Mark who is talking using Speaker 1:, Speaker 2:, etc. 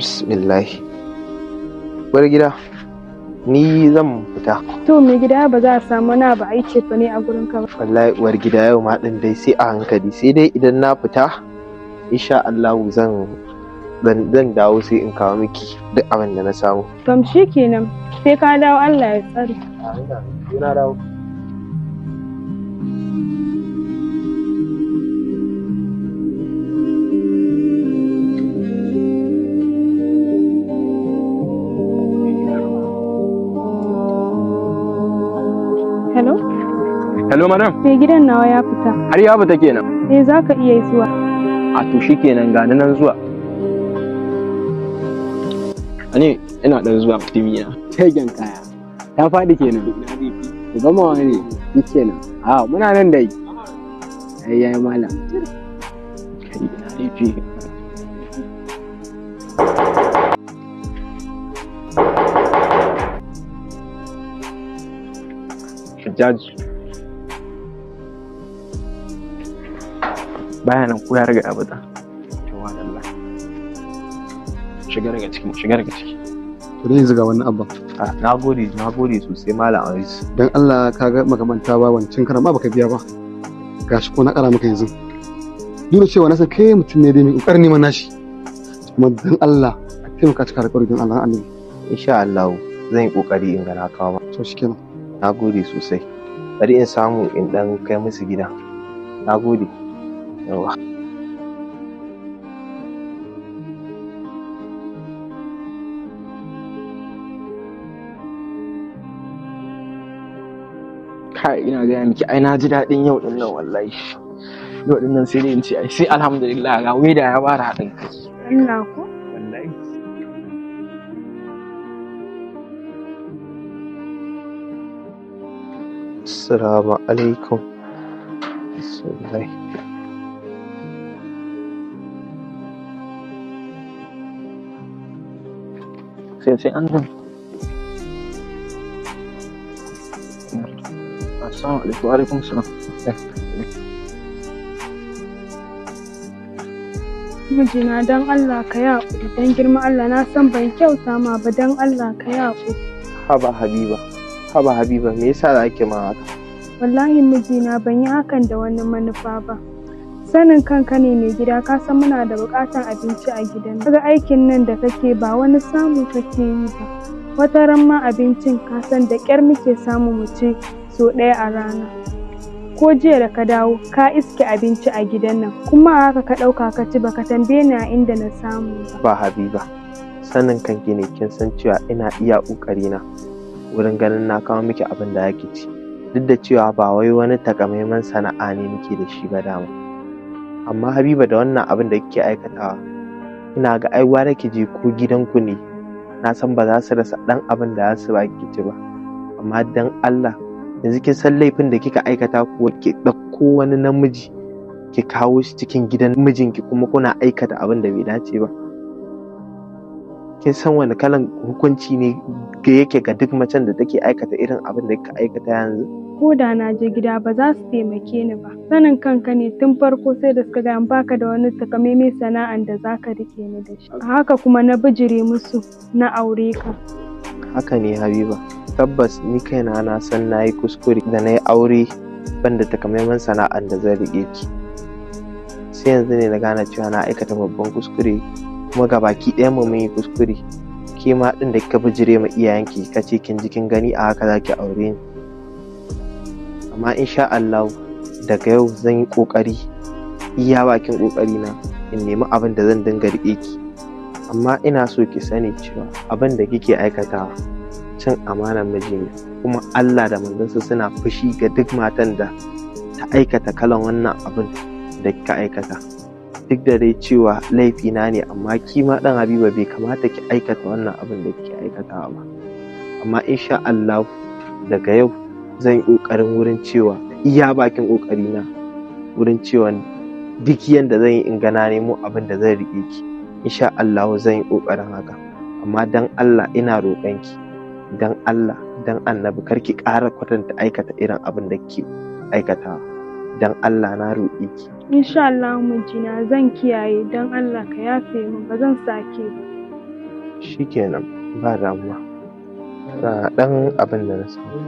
Speaker 1: Bismillah. Uwar gida, ni zan fita.
Speaker 2: To mai gida, ba za a samu wani abu a yi cefane a gurin ka ba?
Speaker 1: Wallahi uwar gida, yau ma ɗin dai sai a hankali, sai dai idan na fita, insha Allahu zan dawo sai in kawo miki duk abin da na samu.
Speaker 2: To kenan, sai ka dawo, Allah ya tsare.
Speaker 1: Na dawo.
Speaker 2: Hello?
Speaker 3: Hello, madam.
Speaker 2: Mai gidan nawa ya fita.
Speaker 3: Har ya fita kenan?
Speaker 2: Eh, za ka iya zuwa.
Speaker 3: A to shikenan, ga ni nan zuwa. Ani ina dan zuwa, mutumina.
Speaker 4: Shegen kaya ta faɗi kenan. Ku gama ne shi kenan. A muna nan dai. Ai yayi malam.
Speaker 3: Kai, ina laifi. Hajjaj. Baya nan ko ya riga ya fita? To madalla. Shiga daga ciki, shiga daga ciki.
Speaker 5: To dai yanzu ga wannan abban.
Speaker 1: Ah, na gode, na gode sosai, Malam Aziz.
Speaker 5: Dan Allah ka ga makamanta ba, wancan karan ma baka biya ba, gashi ko na kara maka yanzu, duk da cewa na san kai mutum ne dai mai kokarin neman nashi, kuma dan Allah a taimaka cika alƙawari, don Allah annabi.
Speaker 1: Insha Allah zan yi kokari in ga na kawo ma.
Speaker 5: To shikenan.
Speaker 1: Na gode sosai. Bari in samu in dan kai musu gida. Na gode. Yawwa.
Speaker 3: Kai, ina gaya miki, ai na ji daɗin yau ɗin nan wallahi. Yau ɗin nan sai dai in ce ai sai alhamdulillah, ga weda ya bada haɗin kai.
Speaker 2: Allah ko?
Speaker 3: Wallahi.
Speaker 1: Assalamu alaikum. Bismillah.
Speaker 3: Sai an zo. Assalamu alaikum, wa alaikum salam.
Speaker 2: Mijina, don Allah ka yi haƙuri, don girman Allah, na san ban kyauta ma ba, don Allah ka yi haƙuri.
Speaker 1: Haba Habiba. Haba Habiba, me yasa za ki ma haka?
Speaker 2: Wallahi mijina, ban yi hakan da wani manufa ba. Sanin kanka ne mai gida, ka san muna da buƙatar abinci a gidan. Kaga aikin nan da kake, ba wani samu kake yi ba. Wata ran ma abincin ka san da ƙyar muke samu mu ci sau ɗaya a rana. Ko jiya da ka dawo ka iske abinci a gidan nan, kuma a haka ka ɗauka ka ci, baka tambaye ni a inda na samu ba.
Speaker 1: Ba Habiba. Sanin kanki ne, kin san cewa ina iya ƙoƙari na wurin ganin na kawo miki abin da zaki ci. Duk da cewa ba wai wani takamaiman sana'a ne nake da shi ba dama. Amma Habiba, da wannan abin da kike aikatawa, ina ga ai gwara ki je ko gidanku ne. Na san ba za su rasa ɗan abin da za su baki ki ci ba. Amma dan Allah, yanzu kin san laifin da kika aikata kuwa, ki ɗauko wani namiji ki kawo shi cikin gidan mijinki, kuma kuna aikata abin da bai dace ba. Kin san wani kalan hukunci ne ga yake ga duk macen da take aikata irin abin da kika aikata yanzu?
Speaker 2: Ko da na je gida ba za su taimake ni ba. Sanin kanka ne, tun farko sai da suka gaya min baka da wani takamaiman sana'an da za ka riƙe ni da shi. A haka kuma na bijire musu na aure ka.
Speaker 1: Haka ne Habiba, tabbas ni kaina na san na yi kuskure da na yi aure ban da takamaiman sana'an da zan riƙe ki. Sai yanzu ne na gane cewa na aikata babban kuskure, kuma ga baki ɗayan mu mun yi kuskure. Ke ma ɗin da kika bijire ma iyayenki kika ce kin ji kin gani a haka za ki aure ni. Amma insha Allah daga yau zan yi ƙoƙari, iya bakin ƙoƙari na, in nemi abin da zan dinga riƙe ki. Amma ina so ki sani cewa abin da kike aikatawa cin amanar miji ne, kuma Allah da manzansa suna fushi ga duk matan da ta aikata kalan wannan abin da kika aikata. Duk da dai cewa laifina ne, amma ki ma ɗan Habiba bai kamata ki aikata wannan abin da kike aikatawa ba. Amma insha Allah daga yau zan yi ƙoƙarin wurin cewa iya bakin ƙoƙari na wurin cewa duk yanda zan yi in ga na nemo abin da zan riƙe ki, insha Allah zan yi ƙoƙarin haka. Amma dan Allah ina roƙon ki, dan Allah dan annabi, kar ki ƙara kwatanta aikata irin abin da kike aikatawa. Dan Allah na roƙe ki.
Speaker 2: Insha Allah mijina, zan kiyaye, don Allah ka yafe min, ba zan sake ba.
Speaker 1: Shikenan, ba damuwa. Ga ɗan abin da na samu.